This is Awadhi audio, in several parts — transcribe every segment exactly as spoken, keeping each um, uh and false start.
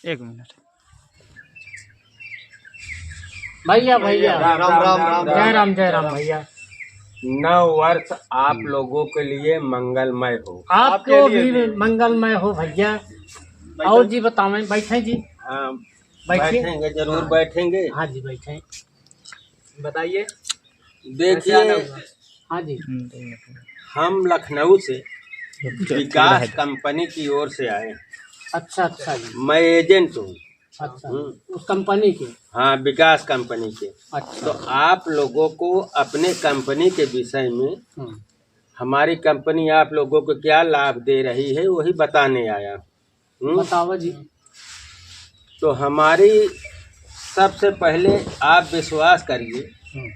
एक मिनट। भैया, भैया। राम, राम, राम, राम। जय राम, जय राम भैया। नव वर्ष आप लोगों के लिए मंगलमय हो। आपको आपके लिए भी भी। मंगलमय हो भैया। बैठो। और जी बतावें, बैठें जी। हाँ, बैठिए। बैठेंगे, जरूर हाँ। बैठेंगे। हाँ जी, बैठें। बताइए। देखिए, कैसे आना हुआ? हाँ जी। हम लखनऊ से विकास कंपनी की ओर से आए हैं। अच्छा, अच्छा जी। मैं एजेंट हूँ। अच्छा, हम्म। उस कंपनी के? हाँ, विकास कंपनी के। अच्छा। तो आप लोगों को अपने कंपनी के विषय में हम्म। हमारी कंपनी आप लोगों को क्या लाभ दे रही है, वही बताने आया। हम्म? बतावा जी। तो हमारी, सबसे पहले आप विश्वास करिए हम्म।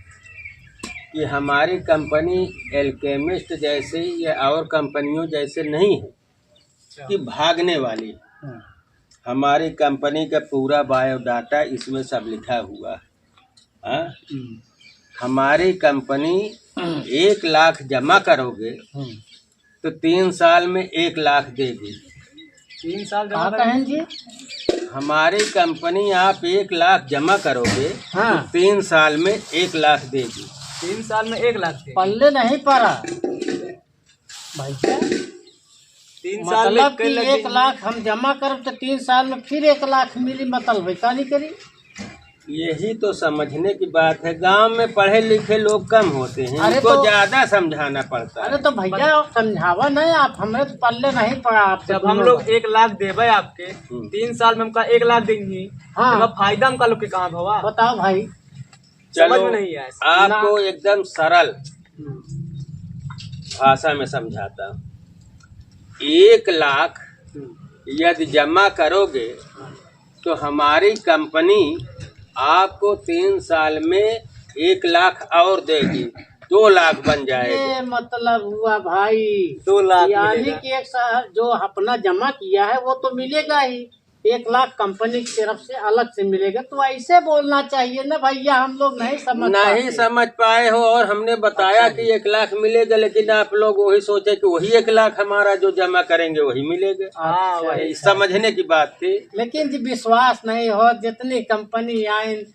कि हमारी कंपनी एल्केमिस्ट जैसी या और कंपनियों जैसे नहीं है अच्छा। कि भागने वाली। हम्म। हमारी कंपनी का पूरा बायोडाटा इसमें सब लिखा हुआ है। हाँ? हम्म। हमारी कंपनी एक लाख जमा करोगे हम्म। तो तीन साल में एक लाख देगी। तीन साल जमा का करेंगे? कहें जी? हमारी कंपनी आप एक लाख जमा करोगे हाँ। तो तीन साल में एक लाख देगी। तीन साल में एक लाख देगी। पल्ले नहीं पड़ा भैया। तीन साल में मतलब कई कि लग एक जाएंगे? लाख हम जमा करब तो तीन साल में फिर एक लाख मिली, मतलब वैसा नहीं करी। यही तो समझने की बात है, गांव में पढ़े लिखे लोग कम होते हैं, अरे इनको तो, ज्यादा समझाना पड़ता अरे है। तो भैया, समझावा नहीं आप, हमरे तो पल्ले नहीं पड़ा आपसे जब हम दोनों लोग का। एक लाख देबे आपके, हम्म। तीन साल में हमका एक लाख देंगी, हाँ। तो फायदा हमका लोग के कहाँ भवा? बताओ भाई। समझ चलो, में नहीं आया। आपको ना। एकदम सरल हम्म। भाषा में समझाता हूँ। एक लाख हम्म। यदि जमा करोगे, हाँ। तो हमारी कंपनी आपको तीन साल में एक लाख और देगी, दो लाख बन जाएगा। ये मतलब हुआ भाई, दो लाख यानी मिलेगा। कि एक सा-, जो अपना जमा किया है वो तो मिलेगा ही, एक लाख कंपनी की तरफ से अलग से मिलेगा। तो ऐसे बोलना चाहिए ना भैया, हम लोग नहीं समझ नहीं पाते। समझ पाए हो, और हमने बताया अच्छा कि जी। एक लाख मिलेगा, लेकिन आप लोग वही सोचे कि वही एक लाख हमारा जो जमा करेंगे वही मिलेगा। हाँ, अच्छा, वही। अच्छा। समझने की बात थी। लेकिन जी विश्वास नहीं हो, जितनी कंपनी आए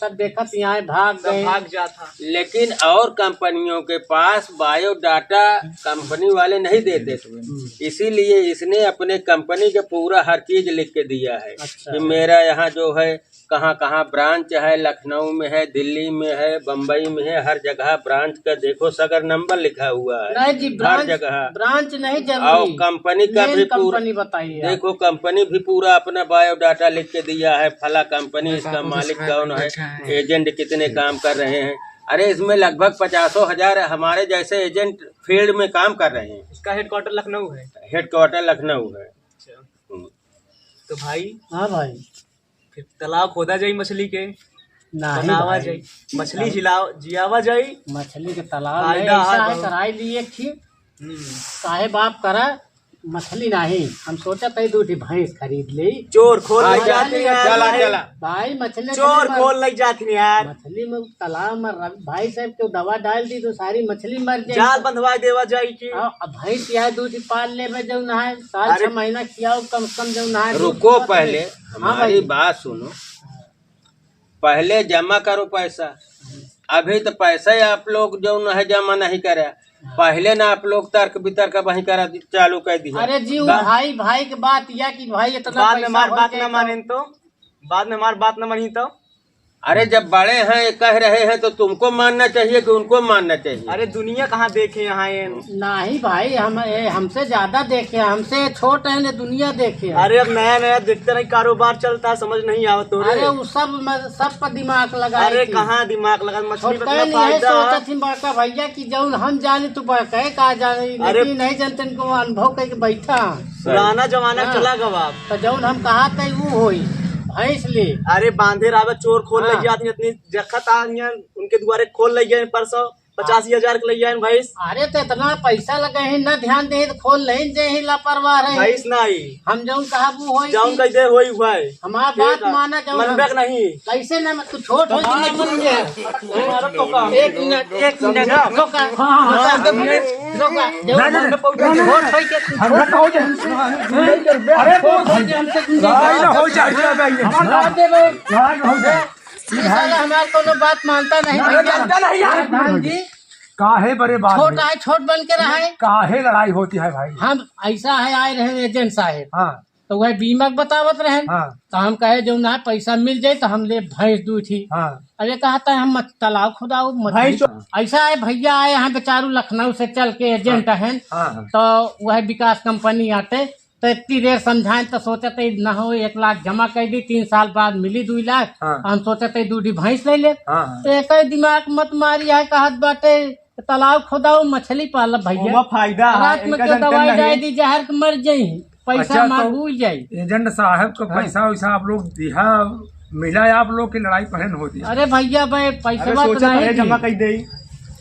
सब देखत यहाँ भाग सब गए। भाग जाता। लेकिन और कंपनियों के पास बायोडाटा कंपनी वाले नहीं देते थे, हम्म। इसीलिए इसने अपने कंपनी का पूरा हर चीज लिख के दिया है अच्छा। कि मेरा यहाँ जो है कहाँ कहाँ ब्रांच है, लखनऊ में है, दिल्ली में है, बम्बई में है, हर जगह ब्रांच का देखो सगर नंबर लिखा हुआ है। नहीं जी, हर ब्रांच, जगह। ब्रांच नहीं जरूरी। और कंपनी का मेन भी पूरा कंपनी बताइए आप। देखो, कंपनी भी पूरा अपना बायोडाटा लिख के दिया है, फला कंपनी, इसका मालिक कौन है, एजेंट कितने काम कर रहे हैं। अरे, इसमें लगभग पचासों हजार हमारे जैसे एजेंट फील्ड में काम कर रहे हैं। इसका हेडक्वार्टर लखनऊ है। हेडक्वार्टर लखनऊ है। अच्छा। हम्म। तो भाई, हाँ भाई। फिर तालाब खोदा जाई मछली के, नहीं बनावा भाई। जाई। मछली जिलाव-, जियावा जाई। मछली के तालाब फायदा नहीं, ऐसा है है, बहुत। कराई लिए एक ठे। हम्म। साहेब आप करा मछली नहीं, हम सोचा था दो ठे भैंस खरीद ले। चोर खोल हाँ, ले जाते हैं। चला, चला। भाई मछली चोर खोल ले जाते हैं यार। मछली में तालाब में रख, भाई साहब, क्यों दवा डाल दी तो सारी मछली मर जाए। जाल बंधवा देवा जाई कि। हाँ, अब भैंस यहाँ दूध पाल ले में जौन है, साल अरे छह महीना खियाओ कम से कम जौन है, दूध रुको, पहले हाँ हमारी भाई। बात सुनो। पहले जमा करो पैसा, अभी तो पैसा ही आप लोग जौन है जमा नहीं करे। पहले ना आप लोग तर्क वितर्क वहीं करा दि-, चालू कर दिया। अरे जी, वो बा- भाई, भाई के बात या कि भाई इतना बाद में पैसा मार, हो बात गया ना तो माने तो, बाद में मार, बात ना मानी तो। अरे, जब बड़े हैं, ये कह रहे हैं, तो तुमको मानना चाहिए कि उनको मानना चाहिए? अरे, दुनिया कहाँ देखे यहाँ ये? नहीं भाई, हम, ये हमसे ज्यादा देखे हैं, हमसे छोट हैं, ने दुनिया देखे हैं। अरे, अब नया नया देखते नहीं, कारोबार चलता है, समझ नहीं आवत तो रे। अरे, वो सब म-, सब पर दिमाग लगा अरे, कहाँ दिमाग लगा? मछली में छोटका इतना नहीं है, फायदा। सोचत ही बड़का भैया कि जौन हम जाने तो बड़का है का जाने, अरे, लेकिन नहीं जानते, इनको अनुभव करके बैठा। पुराना जमाना हाँ। चला गवा। तो जौन हम कहा थे वो होई, भैंस ले। अरे बांधे रहा, चोर खोल हाँ। ले जात, इतनी जखत आ गया, उनके दुआरे खोल ले गए परसों। पचासी हजार के लइ आइन भैंस। अरे, तो इतना पैसा लगे है, ना ध्यान दे, तो खोल नहीं दे, ही लापरवाह रहे। भैंस नहीं। हम जौन कहब, वो होई जौन की। कैसे होई भाई? हमार बात माना, जौन मनबे के नहीं। कैसे ना, तू छोट हो, तो जिंदगी में। हमारा तो काम। एक मिनट, एक मिनट, रुका। हाँ, हाँ, हाँ, रुका। जौन ना, ना, मन में पहुंचे, ना, ना, छोट होई के, तू हम छोट ना हो जाए। अरे, छोट हो जाए, हमसे जिंदगी भाई ना हो जाए। हमार बात दे दो। भाई ना हो जाए। ये साला हमार कोनो बात मानता नहीं ना, भैया। जानता नहीं यार। प्रधान जी, काहे बड़े बात छोट में? आए, छोट बन के रहे। काहे लड़ाई होती है भाई? हम ऐसा है, आए रहे एजेंट साहेब। हाँ। तो वह बीमा के बतावत रहे। हाँ। तो हम कहे, "जो ना पैसा मिल जाए तो हम ले भैंस दू थी।" हाँ। अरे कहता है, "हम मत-, तालाब खुदाओ, मछली।" भैंस तो ऐसा है, भैया आए हैं बेचारू लखनऊ से चल के, एजेंट हाँ। हैं। हाँ, हाँ। तो वह विकास कंपनी आते, तो इतनी देर समझाएं तो सोचत है, "न हो, एक लाख जमा कर दी, तीन साल बाद मिली दू लाख।" हाँ। हम सोचत है, "दू डी भैंस ले ले।" हाँ, हाँ। तो एक ही दिमाग मत मारी है, कहत बाटे, "तालाब खोदाओ, मछली पालब भैया।" ओमा फायदा है, रात में इनका के जानते दवाई नहीं। डाल दी, जहर के मर जाई, पैसा अच्छा, मार तो भूल जाई। एजेंट साहब को हाँ। पैसा वैसा आप लोग दिया, मिला है आप लोग की लड़ाई पहन होती है। अरे भैया, भाई, पैसा अरे बात सोचत नहीं रहे, की। जमा कर दे।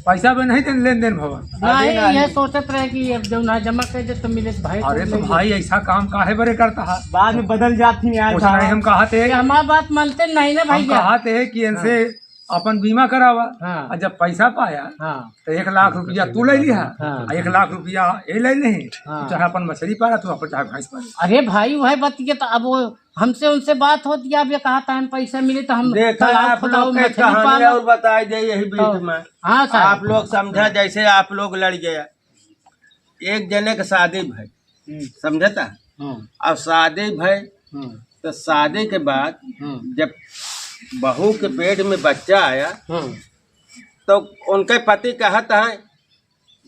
पैसा भी नहीं दे, लेन देन भवा। नहीं, अभी यह नहीं। सोचत रहे कि अब जौन है जमा कर दे तो मिले तो भाई अरे को तो ले भाई, ऐसा काम काहे बरे करता है? बाद में बदल जाती है कुछ यार। नहीं, हम कहा थे, ये हमार बात मानते नहीं ना हम भैया। कहा थे कि इनसे हाँ। अपन बीमा करावा। हाँ। और जब पैसा पाया, हाँ। तो एक लाख रुपया तू ले लिहा, हाँ। और एक लाख रुपया ये ले नहीं। हाँ। चाहे अपन मछली पाला, तू अपन चाहे भैंस पाला। अरे भाई, वह बात ये तो अब वो हमसे उनसे बात होती है, अब ये कहा था हम पैसा मिले तो हम देखा, तालाब आप खुदाओ, लोग के मछली कहानी पालो। और बताई दे यही बीच तो, में। हाँ साहब। आप लोग समझा जैसे आप लोग लड़ गया। एक जने के शादी भई, हम्म। समझता? हम्म। अब शादी भई, हम्म। तो शादी के बाद हम्म। जब बहू के पेट में बच्चा आया, हम्म। तो उनके पति कहत हैं,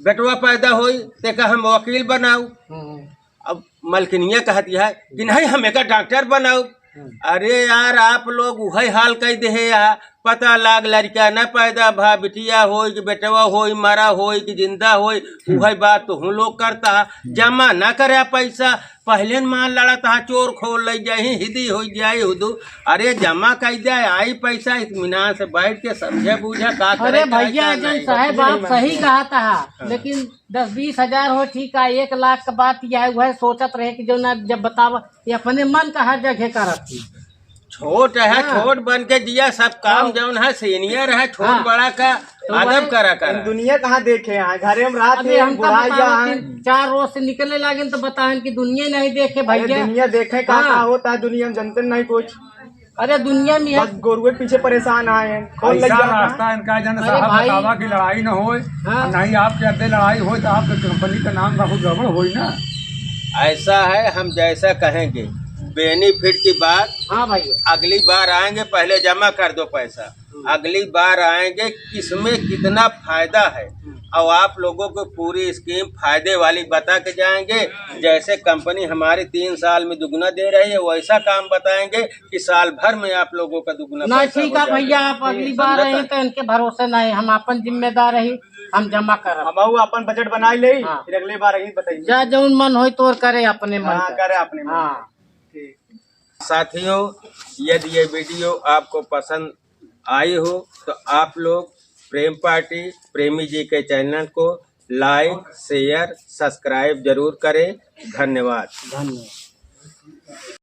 "बेटवा पैदा होई, तेका हम वकील बनाऊ।" हम्म। अब मलकिनिया कहती है कि "नहीं, हम एका डॉक्टर बनाऊ।" हम्म। अरे यार, आप लोग उहै हाल कइ देहे या, पता लाग लड़का न पैदा भा, बिटिया होई कि बेटवा होई, मरा होई कि जिंदा होई, हम्म। उहै बात तो हम लोग करता है। हम्म। जमा न करे पैसा, पहले न मान लड़त हा, चोर खोल ले जाही, हिदी हो जाए हुदू। अरे जमा कइ दे, आई पैसा, इत्मीनान से बैठ के समझे बूझे का करे, अरे का, भैया, का एजेंट नहीं। साहब, आप सही कहा था, हाँ। लेकिन दस बीस हजार हो, ठीक है, एक लाख का बात यह है, वह सोचत रहे कि जो ना, जब बतावा, ये अपने मन का हर जगह करत थी। छोट है, हाँ। छोट बन के जिया, सब काम हाँ। जौन है, सीनियर है, छोट हाँ। बड़ा का तो अदब वही करा करा। दुनिया कहाँ देखे हैं, घरे में रात अबे में हमका बुढ़ा बताओ गया कि है। चार रोज से निकलने लागे तो बताएं कि दुनिया नहीं देखे अरे भैया। दुनिया देखे का, हाँ। का होता है, दुनिया में जनते नहीं कुछ। अरे दुनिया में बस गोरुए पीछे परेशान आए हैं, कौन लग ऐसा जाता है? रास्ता इनका जन अरे साहब भाई। बतावा कि लड़ाई न होए, हाँ। नहीं आपके अड्डे लड़ाई होए तो आपके कंपनी का नाम बहुत गड़बड़ होई ना। ऐसा है, हम जैसा कहेंगे, बेनिफिट की बात, हाँ भाई। अगली बार आएंगे, पहले जमा कर दो पैसा, हम्म। अगली बार आएंगे, किसमें कितना फायदा है, हम्म। और आप लोगों को पूरी स्कीम फायदे वाली बता के जाएंगे। जैसे कंपनी हमारे तीन साल में दुगना दे रही है, वैसा काम बताएंगे कि साल भर में आप लोगों का दुगना ना, पैसा ठीक हो है जाएगा। भैया, आप अगली बार समझा आए था? तो इनके भरोसे नहीं, हम अपन जिम्मेदार रही, हम जमा करब। हम अपन बजट बनाई ले, हाँ। फिर अगले बार यही बताइए। जा जौन मन होई तोर करे अपने मन हाँ, का। करे अपने मन हाँ। का। ठीक। साथियों, यदि ये वीडियो आपको पसंद आई हो तो आप लोग प्रेम पार्टी प्रेमी जी के चैनल को लाइक, शेयर, सब्सक्राइब जरूर करें। धन्यवाद। धन्यवाद।